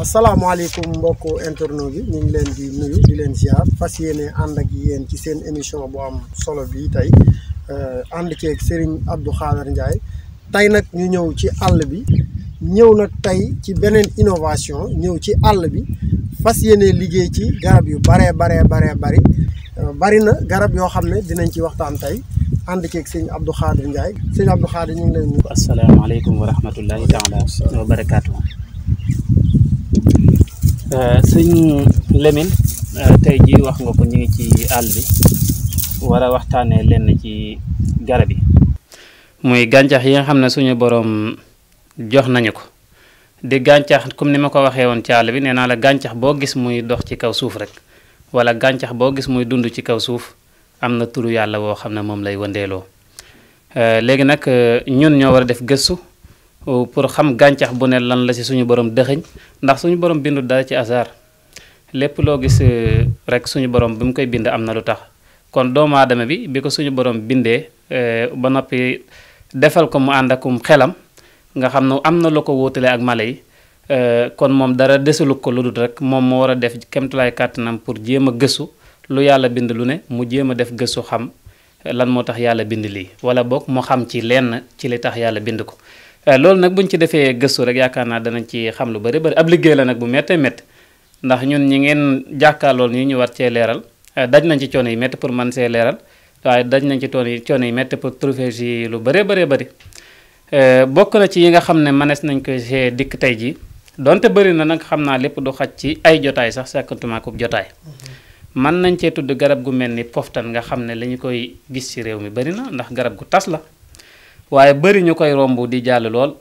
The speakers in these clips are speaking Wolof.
asalaamaaleykum mbokku internet bi ñu ngi leen di nuyu di leen ziar fas yéene ànd ak yéen ci seen émission bu am solo bi tey ànd ceeg Serigne Abdou Khader Ndiaye tey nag ñu ñëw ci àll bi ñëw nag tey ci beneen innovation ñëw ci àll bi fas yéene liggéey ci garab yu bari na garab yoo xam ne dinañ ci waxtaan tey ànd ceeg sëñ Abdou Khader Ndiaye sëñ Abdou Khader ñu ngi leen nuyu. asalaamaaleykum wa rahmatullahi taala wa barakaatu. sëñ Lamine tey jii wax nga ko ñu ngi ci àll bi war a waxtaanee lenn ci garab yi muy gàncax yi nga xam ne suñu borom jox nañu ko di gàncax comme ni ma ko waxee woon ci àll bi nee naa la gàncax boo gis muy dox ci kaw suuf rek wala gàncax boo gis muy dund ci kaw suuf am na turu yàlla woo xam ne moom lay wëndeeloo léegi nag ñun ñoo war a def gëstu pour xam gàncax bu ne lan la ci suñu borom dëxëñ ndax suñu borom bindu dara ci hasard lépp loo gis rek suñu borom bi mu koy bind am na lu tax kon doomu aadama bi ko suñu borom bindee ba noppi defal ko mu ànd akum xelam nga xam ne am na lu ko wóotale ak mala yi kon moom dara desalu ko lu dul rek moom moo war a def kemtulaay kàttanam pour jéem a gëstu lu yàlla bind lu ne mu jéem a def gëstu xam lan moo tax yàlla bind lii wala boog mu xam ci lenn ci li tax yàlla bind ko loolu nag buñ ci defee gëstu rek yaakaar naa danañ ci xam lu bari ab liggéey la nag bu méttee métti ndax ñun ñi ngeen jàkkaarlool nii ñu war cee leeral daj nañ ci coono yi métti pour man see leeral waaye daj nañ ci coono yi métti pour trouver ci lu bari bokk na ci yi nga xam ne mënees nañ ko see dikk tey ji donte bëri na nag xam naa lépp du xaj ci ay jotaay sax sakkantuma ko jotaay mën nañ cee tudd garab gu mel ni poftan nga xam ne li ñu koy gis ci réew mi bëri na ndax garab gu tas la waaye bëri ñu koy romb di jàll lool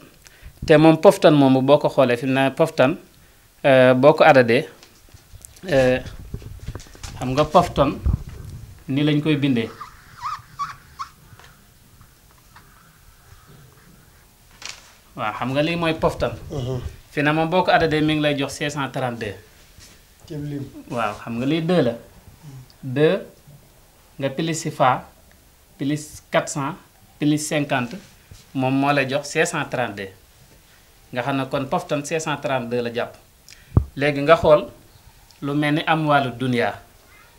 te moom poftan moomu boo ko xoolee fi mu ne poftan boo ko adadee xam nga poftan ni lañ koy bindee waaw xam nga lii mooy poftan fi ne moom boo ko adadee mi ngi lay jox 632 waaw xam nga lii 2 la 2 nga plus si fa plus 400 plus 50 moom moo lay jox 632 nga xam ne kon poftan 632 la jàpp léegi nga xool lu mel ni am wàllu duniyaa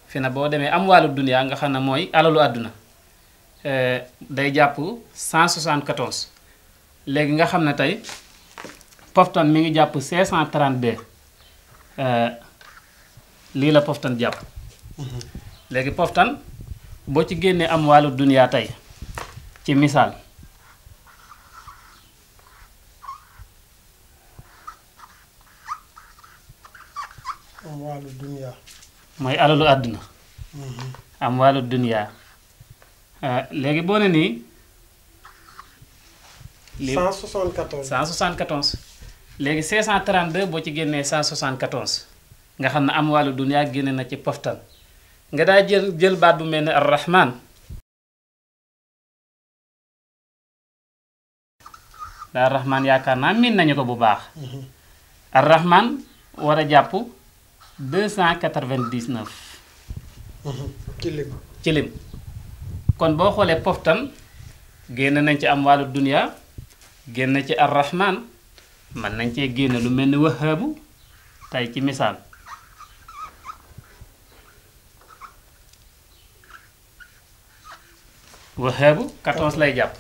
fi na boo demee am wàllu duniyaa nga xam ne mooy alalu àdduna day jàpp 174 léegi nga xam ne tey poftan mi ngi jàpp 632 lii la poftan jàpp léegi poftan boo ci génnee am wàllu duniyaa tey ci misaal am wàllu duniyaa mooy alalu àdduna am wàllu duniyaa léegi boo ne nii 174 léegi 632 boo ci génnee 174 nga xam ne am wàllu duniyaa génne na ci poftan nga daa jël baat bu mel ne arrahman daa arrahman yaakaar naa miin nañu ko bu baax arrahman war a jàpp 299 ci lim kon boo xoolee poftan génn nañ ci am wàllu duniyaa génn ci arrahman mën nañ cee génn lu mel ni wahaabu tey ci misaal wahaabu 14 lay jàpp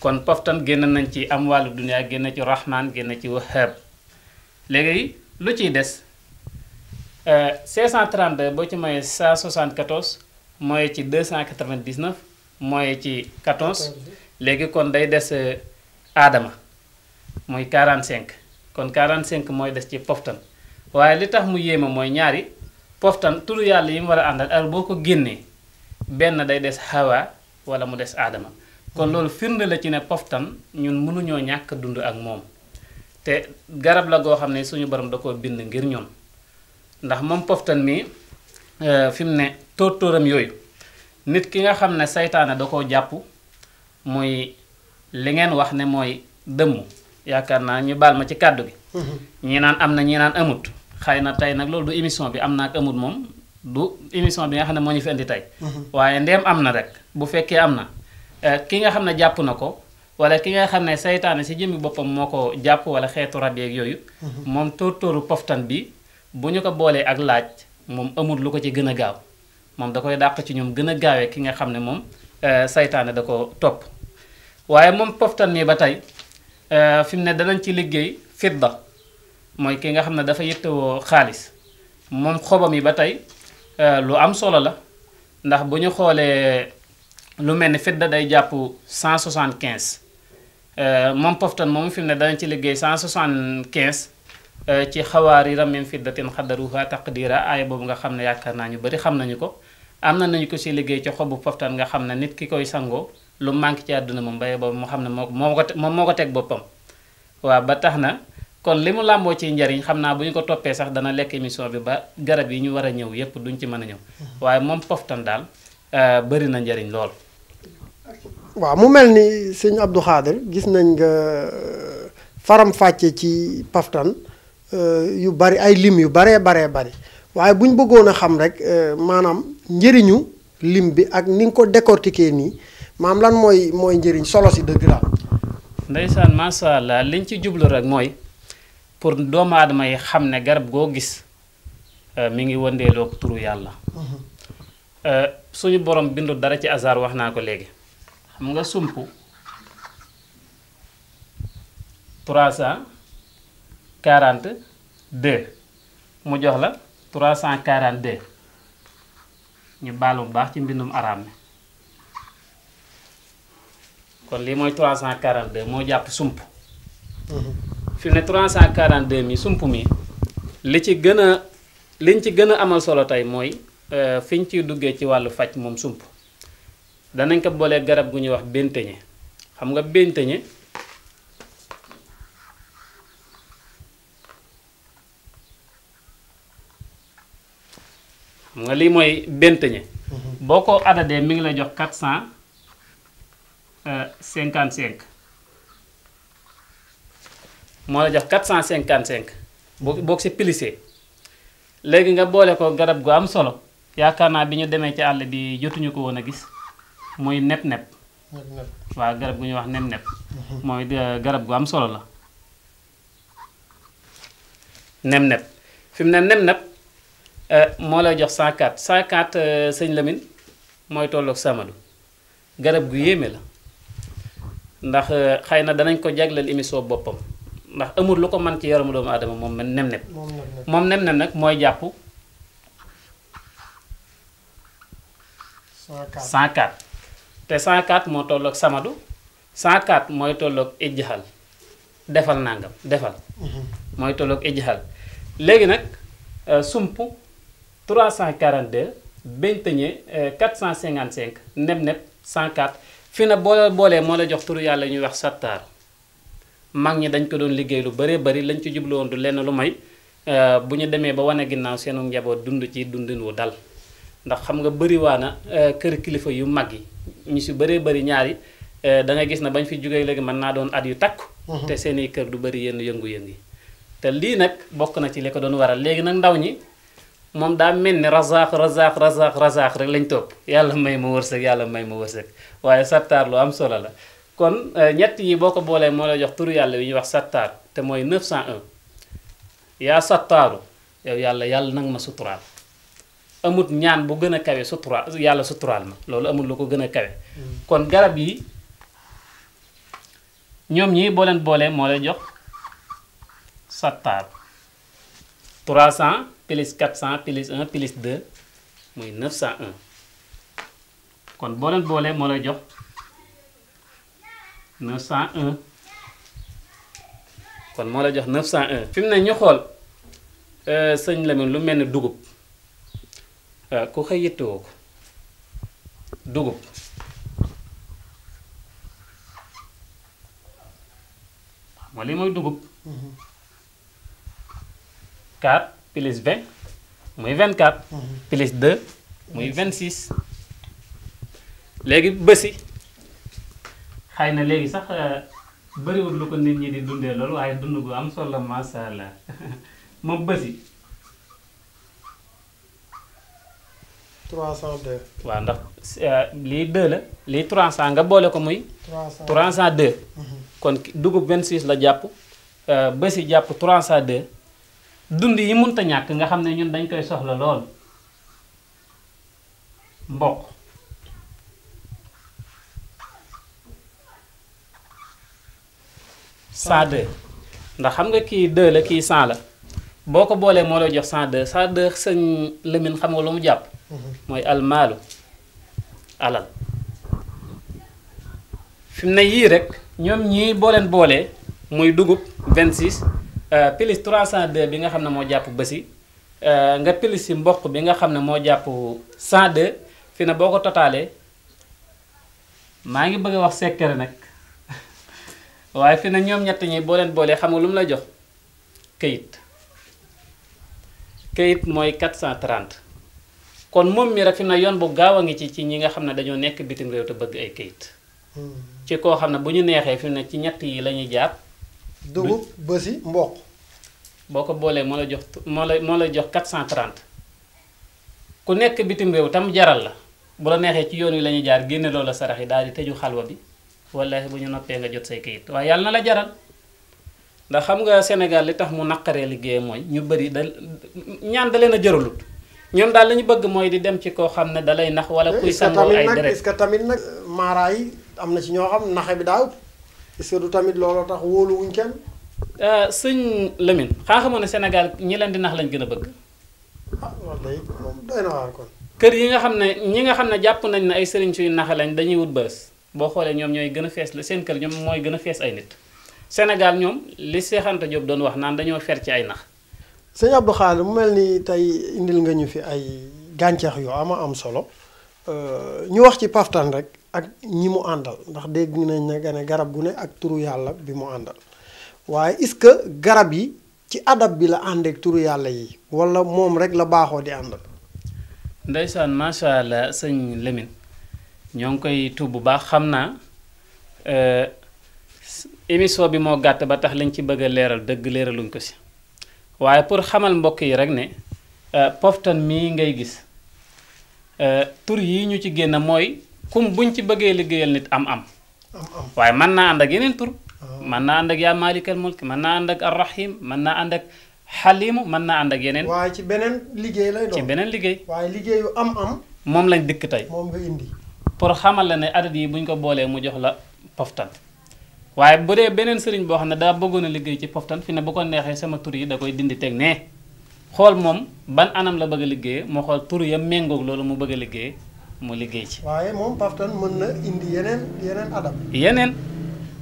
kon poftan génn nañ ci am wàllu duniyaa génn ci rahman génn ci wahaab léegi lu ciy des 632 boo ci mooy 174 mooy ci 299 mooy ci 14 léegi kon day des aadama muy 45 kon 45 mooy des ci poftan waaye li tax mu yéema mooy ñaari poftan turu yàlla yi mu war a àndal al boo ko génnee benn day des hawa wala mu des aadama kon loolu firnde la ci ne poftan ñun mënuñoo ñàkk dund ak moom te garab la goo xam ne suñu borom da koo bind ngir ñun ndax moom poftan mi fi mu ne tóor-tóoram yooyu nit ki nga xam ne saytaane da koo jàpp muy li ngeen wax ne mooy dëmm yaakaar naa ñu baal ma ci kàddu gi ñi naan am na ñi naan amut xëy na tey nag loolu du émission bi am na ak amut moom du émission bi nga xam ne moo ñu fi indi tey waaye ndeem am na rek bu fekkee am na ki nga xam ne jàpp na ko wala ki nga xam ne saytaane si jëmmi boppam moo ko jàpp wala xeetu rab yeeg yooyu moom tóor-tóoru poftan bi bu ñu ko boolee ak laaj moom amul lu ko ci gën a gaaw moom da koy dàq ci ñoom gën a gaawee ki nga xam ne moom saytaane da ko topp waaye moom poftan mi ba tey fi mu ne danañ ci liggéey fidda mooy ki nga xam ne dafa yittewoo xaalis moom xobam yi ba tey lu am solo la ndax bu ñu xoolee lu mel ni fidda day jàpp 175 moom poftan moom fi mu ne danañ ci liggéey 175 ci xawaariram min fiddatin xaddaruha taqdira aaya boobu nga xam ne yaakaar naa ñu bari xam nañu ko am na nañu ko si liggéey ci xobu poftan nga xam ne nit ki koy sangoo lu manqué ci àdduna moom baye boobu moo xam ne moom moo ko teg boppam waaw ba tax na kon li mu làmboo ci njariñ xam naa bu ñu ko toppee sax dana lekk émission bi ba garab yi ñu war a ñëw yépp duñ ci mën a ñëw waaye moom poftan daal bari na njariñ lool. waaw mu mel ni sëñ Abdou Khader gis nañ nga faram fàcce ci poftan yu bari ay lim yu baree bari waaye bu ñu bëggoon a xam rek maanaam njëriñu lim bi ak ni nga ko décortiquer nii maam lan mooy njëriñ solo si dëgg daal. ndeysaan macha allah liñ ci jublu rek mooy pour doomu aadama yi xam ne garab goo gis mi ngi wëndeeloo ko turu yàlla. suñu borom bindu dara ci hasard wax naa ko léegi xam nga sump 342 mu jox la 342 ñu baalu bu baax ci mbindum araam mi kon lii mooy 342 moo jàpp sump fi ne 342 mi sump mi liñ ci gën a amal solo tey mooy fi ñu ciy duggee ci wàllu faj moom sump danañ ko boolee garab gu ñuy wax bénteñe xam nga bénteñe xam nga lii mooy bénteñe boo ko adadee mi ngi la jox 455 moo la jox 455 boo si plissé léegi nga boole ko garab gu am solo yaakaar naa bi ñu demee ci àll bi jotuñu ko woon a gis muy nep-nep waaw garab gu ñuy wax nep-nep mooy garab gu am solo la nep-nep fi mu ne nep-nep moo lay jox 104 104 sëñ Lamine mooy tolloog Samadou garab gu yéeme la ndax xëy na danañ ko jagleel émission boppam ndax amul lu ko mën ci yaramu doomu aadama moom nep-nep moom nep-nep nag mooy jàpp 104 te 104 moo tolloog Samadou 104 mooy tolloog ijjahal defal nangam defal mooy tolloog ijjahal léegi nag sump 342 bénteñe 455 nep-nep 104 fi na boolee moo la jox turu yàlla ñuy wax sattaar mag ñi dañ ko doon liggéey lu bëree bëri lañ ci jublu woon du lenn lu may bu ñu demee ba wane ginnaaw seenu njaboot dund ci dundin wu dal ndax xam nga bëriwaana kër kilifa yu mag yi ñu si bëree bëri ñaari da nga gis na bañ fi jógee léegi mën naa doon at yu takku te seeni kër du bëri yenn yëngu-yëngu yi te lii nag bokk na ci li ko doon waral léegi nag ndaw ñi moom daa mel ni razaax rek lañ topp yàlla may ma wërsëg waaye sattaar lu am solo la kon ñett yi boo ko boolee moo lay jox turu yàlla wi ñuy wax sattaar te mooy 901 yaa sattaaru yow yàlla nag ma suturaal amut ñaan bu gën a kawe suturaal yàlla suturaal ma loolu amul lu ko gën a kawe kon garab yi ñoom ñii boo leen boolee moo lay jox sattaar 300 plus 400 plus 1 plus 2 muy 901 kon boo leen boolee moo lay jox 901 kon moo lay jox 901 fi mu ne ñu xool sëñ Lamine lu mel ni dugub ku xëy yittewoo ko dugub xam nga lii mooy dugub 4 plus 20 muy 24 plus 2 muy 26 léegi bësi xëy na léegi sax bëriwul lu ko nit ñi di dundee loolu waaye dund gu am solo masha Allah moom bësi 302. waaw ndax lii 2 la lii 300 nga boole ko muy. 302. kon dugub 26 la jàpp bési jàpp 302 dund yi mënta ñàkk nga xam ne ñun dañ koy soxla lool mboq. cent deux ndax xam nga kii 2 la kii 100 la boo ko boolee moo lay jox 102 102 sëñ Lamine xam nga lu mu jàpp. mooy almaalu alal fi mu ne yii rek ñoom ñii boo leen boolee muy dugub 26 plus 302 bi nga xam ne moo jàpp bési nga plus si mboq bi nga xam ne moo jàpp 102 fi ne boo ko totaalee maa ngi bëgg a wax secret nag waaye fi ne ñoom ñett ñi boo leen boolee xam nga lu mu lay jox këyit mooy 430 kon moom mi rek fi mu ne yoon bu gaaw a ngi ci ñi nga xam ne dañoo nekk bitim réew te bëgg ay këyit ci koo xam ne bu ñu neexee fi mu ne ci ñett yi la ñuy jaar. dugub bési mboq. boo ko boolee moo lay jox moo lay jox 430 ku nekk bitim réew tam jaral la bu la neexee ci yoon wi la ñuy jaar génne loola sarax yi daal di tëju xalwa bi wallaahi bu ñu noppee nga jot say këyit waaye yàlla na la jaral ndax xam nga Sénégal li tax mu naqaree liggéey mooy ñu bëri ñaan da leen a jëralut ñoom daal la ñu bëgg mooy di dem ci koo xam ne dalay nax wala kuy sangoo ay deret. est-ce que tamit nag maara yi am na ci ñoo xam naxe bi daaw est-ce que du tamit looloo tax wóoluwuñ kenn. sëñ Lamine xaa xamoon ne Sénégal ñi leen di nax lañ gën a bëgg. loolu day moom doy na waar kon. kër yi nga xam ne ñi nga xam ne jàpp nañ ne ay sëriñ suy naxe lañ dañuy wut bës boo xoolee ñoom ñooy gën a fees la seen kër ñoom mooy gën a fees ay nit Sénégal ñoom li Cheikh Anta Diop doon wax naan dañoo fer ci ay nax. sëñ Abdou Khadre mu mel ni tey indil nga ñu fi ay gàncax yu am solo ñu wax ci paftan rek ak ñi mu àndal ndax dégg nañ ne garab gu ne ak turu yàlla bi mu àndal waaye est-ce que garab yi ci adab bi la àndeek turu yàlla yi wala moom rek la baaxoo di àndal. ndeysaan macha allah sëñ Lamine ñoo ngi koy tuub bu baax xam naa émission bi moo gàtt ba tax lañ ci bëgg a leeral dëgg leeraluñ ko si waaye pour xamal mbokk yi rek ne poftan mii ngay gis tur yi ñu ci génn mooy kum buñ ci bëggee liggéeyal nit am waaye mën naa ànd ak yeneen tur mën naa ànd ak yaa maalikal mulk mën naa ànd ak arrahim mën naa ànd ak xalimu mën naa ànd ak yeneen. waaye ci beneen liggéey lay doon ci beneen liggéey. waaye liggéeyu am. moom lañ dikk tey. moom nga indi. pour xamal la ne adat yi buñ ko boolee mu jox la poftan waaye bu dee beneen sëriñ boo xam ne daa bëggoon a liggéey ci poftan fi ne bu ko neexee sama tur yi da koy dindi teg nee xool moom ban anam la bëgg a liggéeyee moo xool tur ya méngoog loolu mu bëgg a liggéeyee mu liggéey ci. waaye moom poftan mën na indi yeneen adab. yeneen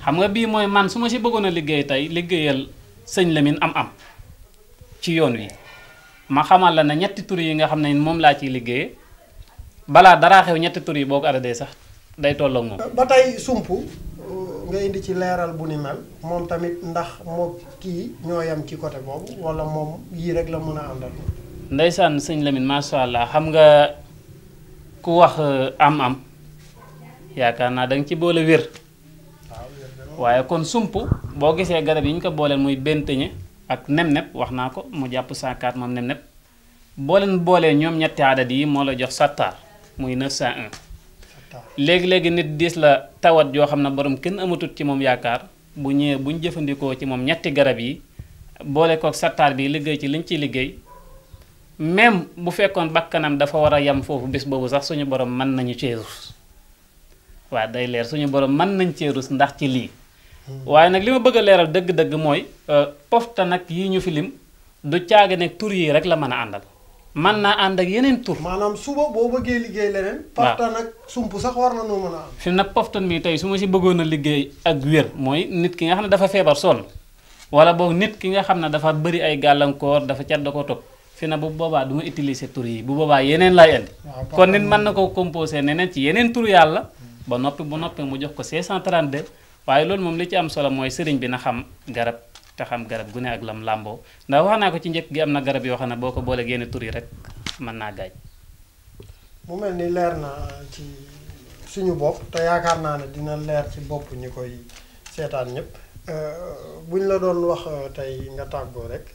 xam nga bii mooy man su ma si bëggoon a liggéey tey liggéeyal sëñ Lamine am ci yoon wi ma xamal la ne ñetti tur yi nga xam ne moom laa ciy liggéeyee balaa daraa xew ñetti tur yi boo ko aradee sax day tolloog moom. ba tey sump nga indi ci leeral bu ni mel moom tamit ndax moo kii ñoo yam ci côté boobu wala moom yii rek la mën a àndal. ndeysaan sëñ Lamine macha allah xam nga ku wax am yaakaar naa da nga ci boole wér. waaye kon sump boo gisee garab yi ñu ko booleel muy benteñe ak nem-nep wax naa ko mu jàpp 104 moom nem-nep boo leen boolee ñoom ñetti adat yi moo la jox sattaar muy 901. léegi-léegi nit diis la tawat yoo xam ne borom kenn amatut ci moom yaakaar bu ñëwee bu ñu jëfandikoo ci moom ñetti garab yi boole kook sattaar bi liggéey ci liñ ciy liggéey même bu fekkoon bakkanam dafa war a yem foofu bés boobu sax suñu borom mën nañu cee rus waaw day leer suñu borom mën nañ cee rus ndax ci lii. waaye nag li ma bëgg a leeral dëgg-dëgg mooy poftan nag yi ñu fi lim du caaga ne tur yi rek la mën a àndal mën naa ànd ak yeneen tur. maanaam suba boo bëggee liggéey leneen. poftan ak sump sax war na noo mën a am. fi nag poftan bi tey su ma si bëggoon a liggéey ak wér mooy nit ki nga xam ne dafa feebar sonn wala boog nit ki nga xam ne dafa bëri ay gàllankoor dafa cat da ko topp fi na bu boobaa du ma utiliser tur yi bu boobaa yeneen laay indi. kon nit mën na ko composé neneen ci yeneen tur yàlla ba noppi bu noppee mu jox ko 532. waaye loolu moom li ci am solo mooy sëriñ bi na xam garab te xam garab gu ne ak lam làmboo ndax wax naa ko ci njëkk gi am na garab yoo xam ne boo ko boolee génne tur yi rek mën naa gaañ. mu mel ni leer na ci suñu bopp te yaakaar naa ne dina leer ci bopp ñi koy seetaan ñëpp buñ la doon wax tey nga tàggoo rek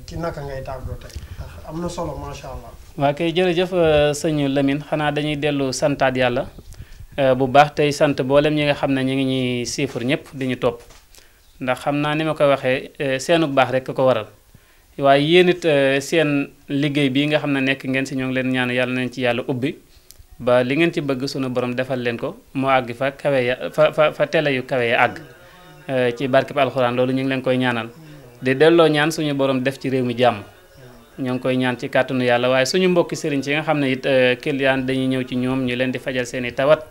ci naka ngay tàggoo tey ndax am na solo macha allah. waa kay jërëjëf sëñ Lamine xanaa dañuy dellu santaat yàlla bu baax tey sant boolem ñi nga xam ne ñu ngi ñuy siifur ñëpp di ñu topp ndax xam naa ni ma ko waxee seenu baax rek ko waral waaye yéen it seen liggéey bii nga xam ne nekk ngeen si ñoo ngi leen ñaan yàlla nañ ci yàlla ubbi ba li ngeen ci bëgg sunu borom defal leen ko mu àgg fa kawe ya fa tele yu kawe ya àgg ci barkeb alxuraan loolu ñu ngi leen koy ñaanal di delloo ñaan suñu borom def ci réew mi jàmm ñoo ngi koy ñaan ci kàttanu yàlla waaye suñu mbokki sëriñ ci nga xam ne it client dañuy ñëw ci ñoom ñu leen di fajal seen i tawat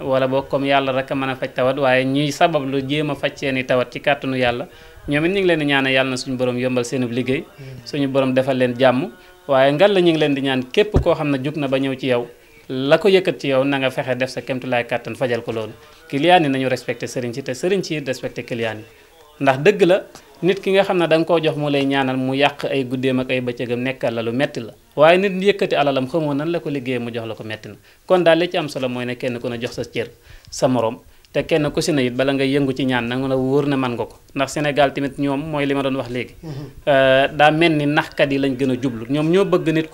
wala boog comme yàlla rek a mën a faj tawat waaye ñuy sabab lu jéem a faj seen i tawat ci kàttanu yàlla ñoom it ñu ngi leen di ñaanal yàlla na suñu borom yombal seen liggéey suñu borom defal leen jàmm waaye ngal la ñu ngi leen di ñaan képp koo xam ne jug na ba ñëw ci yow la ko yëkkat ci yow na nga fexe def sa kemtulaay kàttan fajal ko loolu client yi nañu respecté sëriñ si te sëriñ si respecté client yi ndax dëgg la nit ki nga xam ne da nga koo jox mu lay ñaanal mu yàq ay guddeem ak ay bëccëgam nekkal la lu metti la waaye nit yëkkati alalam xamoo nan la ko liggéeyee mu jox la ko metti na kon daal li ci am solo mooy ne kenn ku ne jox sa cër sa morom te kenn ku si ne it bala nga yëngu ci ñaan nanga la wóor na man nga ko ndax Sénégal tamit ñoom mooy li ma doon wax léegi daa mel ni naxkat yi lañ gën a jublu ñoom ñoo bëgg nit